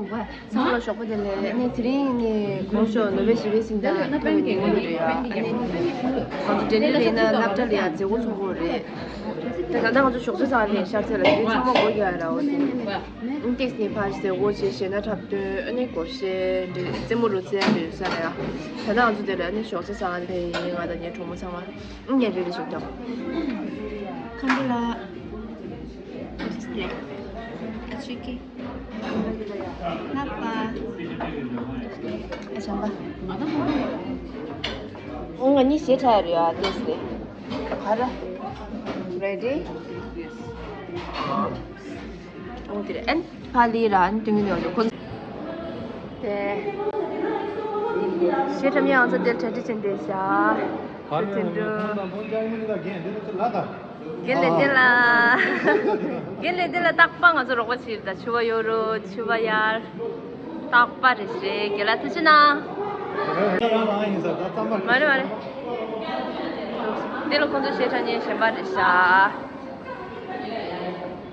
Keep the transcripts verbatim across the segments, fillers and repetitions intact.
ཚང་མ་ལ་ཞོགས་པ་བདེ་ལེགས། ཨ་ནི་དེ་རིང་ནི་གོང་ཞོགས་ནོ་བེ་ཞི་བའི་སིང་ད་ཐོག་ཉིན་མོ་རེད་ཡ། ཨ་ནི་ང་ཚོ་འབྲེལ་ཡོད་ཡིན་ན་སློབ་གྲྭ་ལ་ཡ་མཛད་སྒོ་ཚོགས་ཀྱི་ཡོད་རེད། ད་ད་ལྟ་ང་ཚོ་ཞོགས་ཇ་ཟ་ལེ་ཤར་ཚེ་ལ་དེ་རིང་ཚང་མ་སྒོ་རྒྱག་ཡ་ར་འོ་དེ། ཨིན་ཏེག་སི་ནི་ཕར་ཟེར་འོ་ཅེ་ཞེ་ན་འཁྲབ་སྟོན་ཨ་ནི་སྒོར་གཞས་འདི་རྩེད་མོ་རུ་རྩེ་ཡ་འདི་ཡོད་ས་རེད་ཡ། ད་ལྟ་ང་ཚོ་དེ་ལ་ཨ་ནི་ཞོགས་ཇ་ཟ་ལེ་ཡིན། ང་དང་ངའི་གྲོགས་མོ་ཚང་མ་ཨ་ནི་རེ་རེ་ཞིག་འདུག་ཁམ་བུ་ལ། ཨ་ཅི་སི་ལེ། ཨ་ཅི་ཀི། ལག་པ། ཨ་ཅམ་པ། ཨོ་ང་གཉིས་ཞེ་ཁྲ་རེད་ཡ་ཏེས་ཏེ། ག་ར། རེ་ཌི། ཨོ་དེ་རེད། ཨན་ཕ་ལི་ར་ཨན་ཏུང་ནི་ཡོད་ཁོ། དེ། ཞེ་ཁྲ་མི་ཨང་ཚོ་དེར་གྲ་སྒྲིག་བྱེད་འདོད་བྱ། ག་རེ་ཡོང་ནས་ཁོང་དང་ཁོང་ཅག་ཡིན་ལ་རྒན་འདི་ཚོ་ལ་ད། རྒན་ལེགས་ལྡན་ལགས། རྒན་ལེགས་ལྡན་ལགས་རྟག་པར་ང་ཚོ་རོགས་པ་བྱེད་ད། ཕྱུ་པ་གཡོ་རུ་ཕྱུ་པ་གཡར། རྟག་པར་རེད་ཤག་རྒན་ལགས་ཐུགས་རྗེ་གནང་། མ་རེད་མ་རེད། འདི་ལ་ཁོང་ཚོ་ཞེ་ཁྲ་གཉིས་གཞན་པ་རེད་ཤག་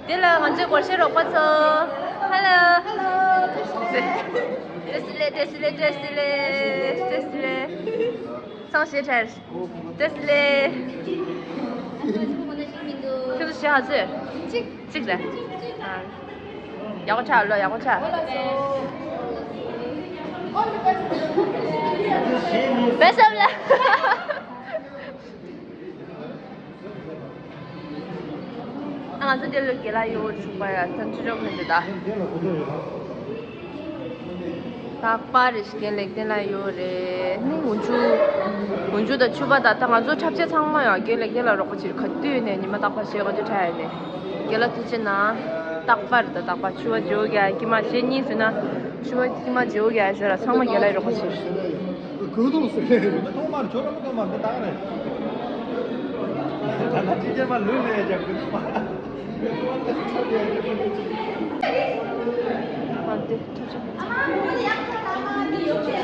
འདི་ལ་ང་ཚོའི་སྒོར་གཞས་རོགས་པ་ཚོ། ཧེ་ལོ། ཧེ་ལོ། བཀྲ་ཤིས་བདེ་ལེགས། བཀྲ་ཤིས་བདེ་ལེགས། བཀྲ་ཤིས་བདེ་ལེགས། བཀྲ་ཤིས་བདེ་ལེགས། སང་ཞེ་ཁྲ། བཀྲ་ཤིས་བདེ་ལེགས། ཁྱོད་ཚོ་ཞེ་ཧ་ཚོད། གཅིག་གཅིག་རེད། ཨ། ཡག་པོ་ཆགས་ལོ། ཡག་པོ་ཆགས། བེ་སམ་ལ། ང་ཚོ་འདི་ལ་རྒན་ལགས་གཡོ་བྱུང་པ་ཡ་ཐང་ཆུ་ཆོག་མི་འདུག་ད། རྟག་པར་རེ་ཞིག་རྒན་ལེགས་ལྡན་ལགས་གཡོ་རེད། ནི་འུ་ཆུ། འུ་ཆུ་དང་ཕྱུ་པ་དང་ད་ང་ཚོ་འཁྲབ་ཆས་ཚང་མ་ཡང་རྒན་ལེགས་ལྡན་ལགས་རོགས་པ་བྱེད། ག་དུས་ནས་ཉི་མ་རྟག་པར་གཞས་ག་དུས་འཁྲབ་ཡ་ནས། རྒན་ལགས་ཐུགས་རྗེ་གནང་། རྟག་པར་ད་རྟག་པར་ཕྱུ་པ་འཇོག་རྒྱ་ཀྱི་མ་གཞས་གཉིས་ཟེར་ན། ཕྱུ་པ་ཀྱི་མ་འཇོག་རྒྱ་ཞོར་ལ་ཚང་མ་རྒན་ལགས་རོགས་པ་བྱེད། གུ་དུང་སུ་ལས་རེད། གུ་དུང་མར་ཇོ་ར་མོ་དུང་མར་འདི་དང་རེད། ད་ན་ཅི་ཅེར་མ་ལུས་ལས་ཀྱང་གུ་དུང་མར། ཨ་འདི་ཐུགས་རྗེ་ཆེ།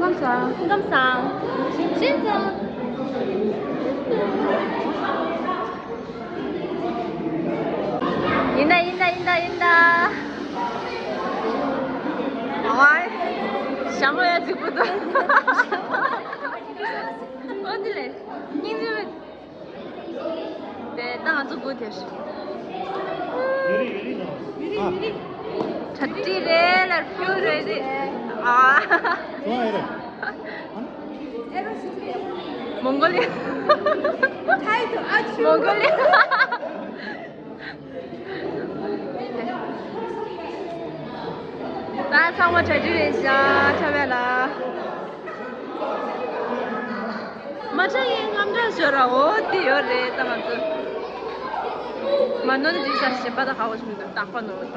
ཁམས་བཟང་། ཁམས་བཟང་། ཤིན་ཙང་། ཡིན་ད་ཡིན་ད་ཡིན་ད་ཡིན་ད། ཨའི། ཞྭ་མོ་ཡ་རྫིག་པོ་འདུག་ཨོ་དེ་ལས། སྙིང་རྗེ་མེད། དེ་ད་ང་ཚོ་སྒུག་དེར། ཡུ་རི་ཡུ་རི་ནོ། ཡུ་རི་ཡུ་རི། གྲ་སྒྲིག་རེད་ལ་ཕུལ་རེད་རེད། ཨ། གང་ཨེ་རེད། མོང་གོ་ལི། མོང་གོ་ལི། ད་ཚང་མ་གྲ་སྒྲིག་རེད་ཤག་འཁྲབ་ཡ་ལ། མ་འཁྲབ་ཡིན་རྔམ་སྐྲག་ཤོར་ར། འོ་དེ་ཡོད་རེད་ད་ང་ཚོ། མ་ནོར་ནི་འདི་ཤ་ཞིམ་པ་དང་ཧ་གོ་ཞིམ་འདུག་རྟག་པ་ནོར་ད།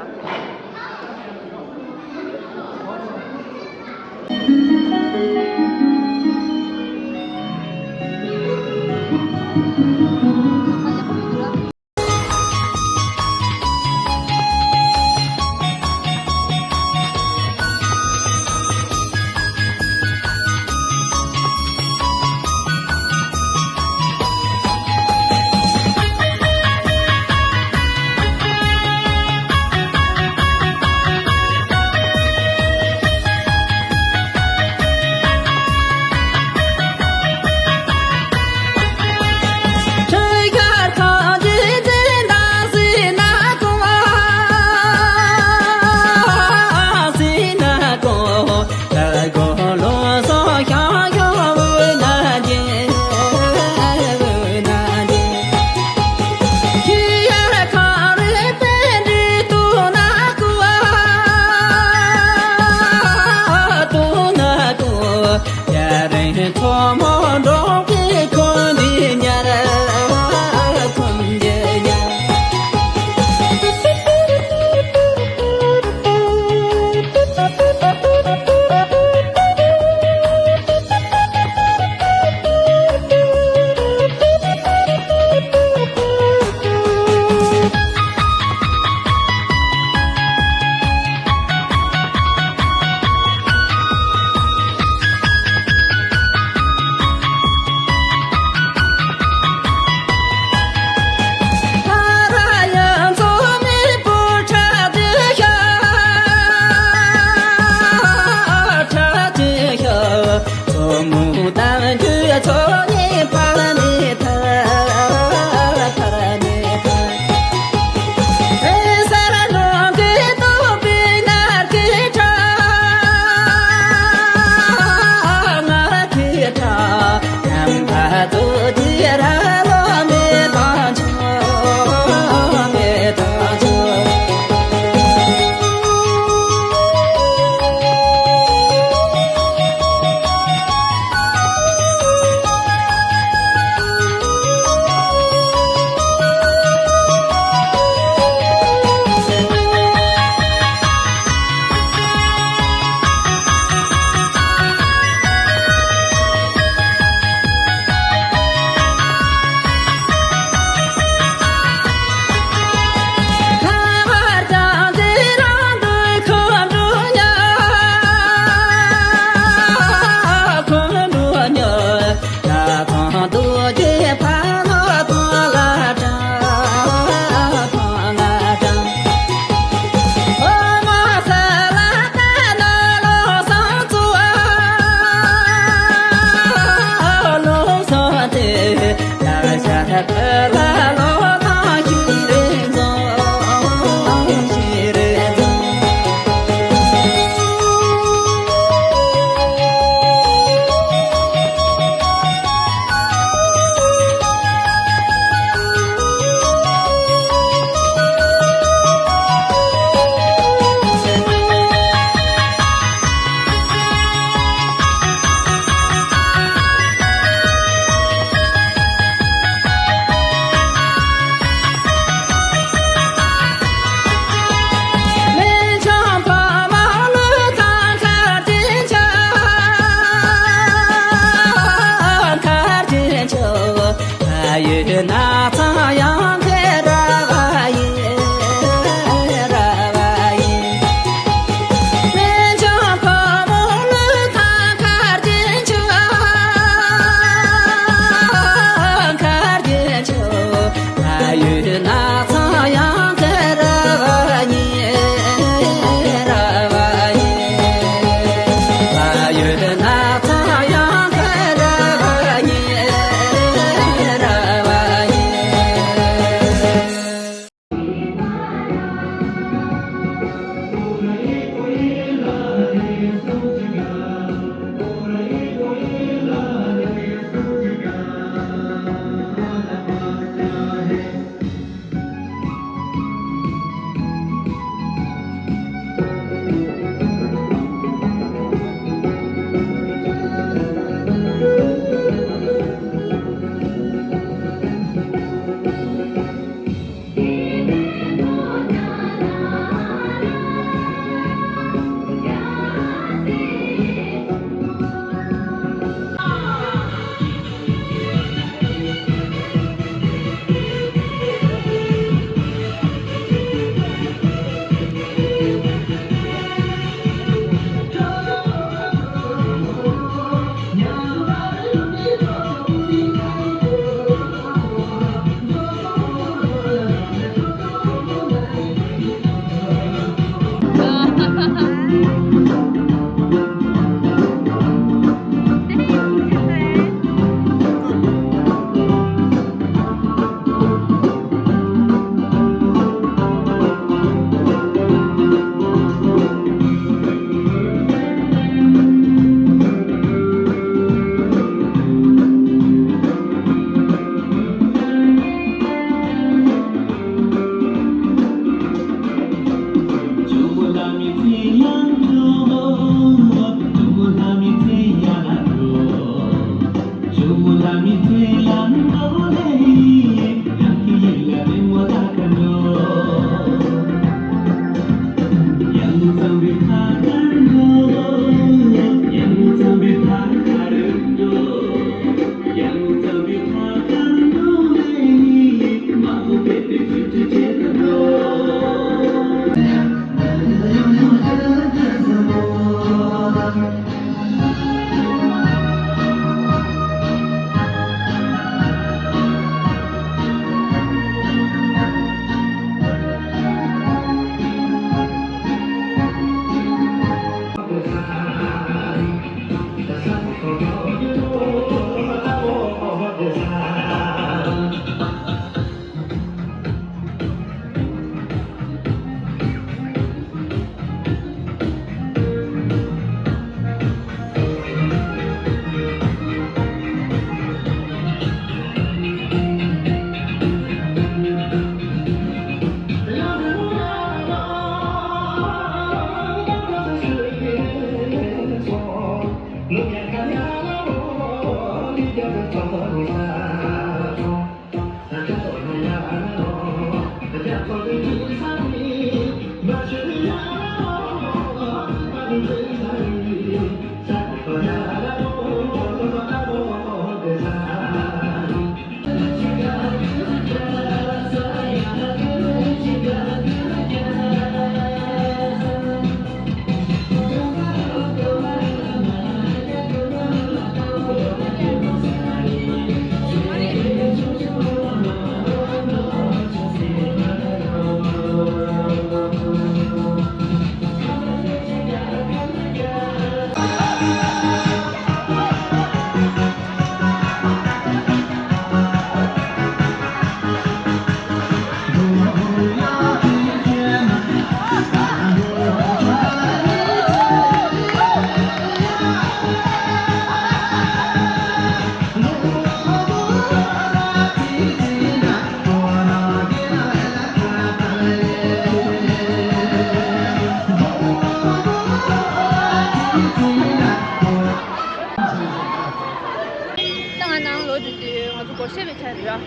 ནང་ལོགས་འགྲོ་དུས་ང་ཚོ་སྒོར་གཞས་པའི་ཆ་རེད་ར།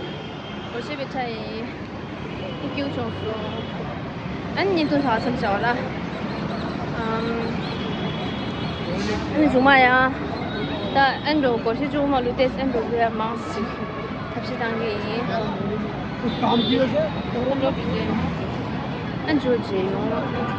སྒོར་གཞས་པའི་ཆ་ཡིན། ཨི་སྐྱིད་བྱུང་སོང་། ཨ་ནི་བརྙན་ཐུང་ཆ་མཚམས་བཞག་ར། ཨམ། ཨ་ནི་བྱུང་མ་ཡ། ད་ཨན་འགྲོ་སྒོར་གཞས་བཅུ་མ་ལུས་ཏེ་ཨན་འགྲོ་གི་མང་ཞིག་ཐབས་ཤེས་བཏང་གི་ཡིན། ཨན་འགྲོ་དུས་ཨན་འགྲོ་རྗེས་ཡོང་།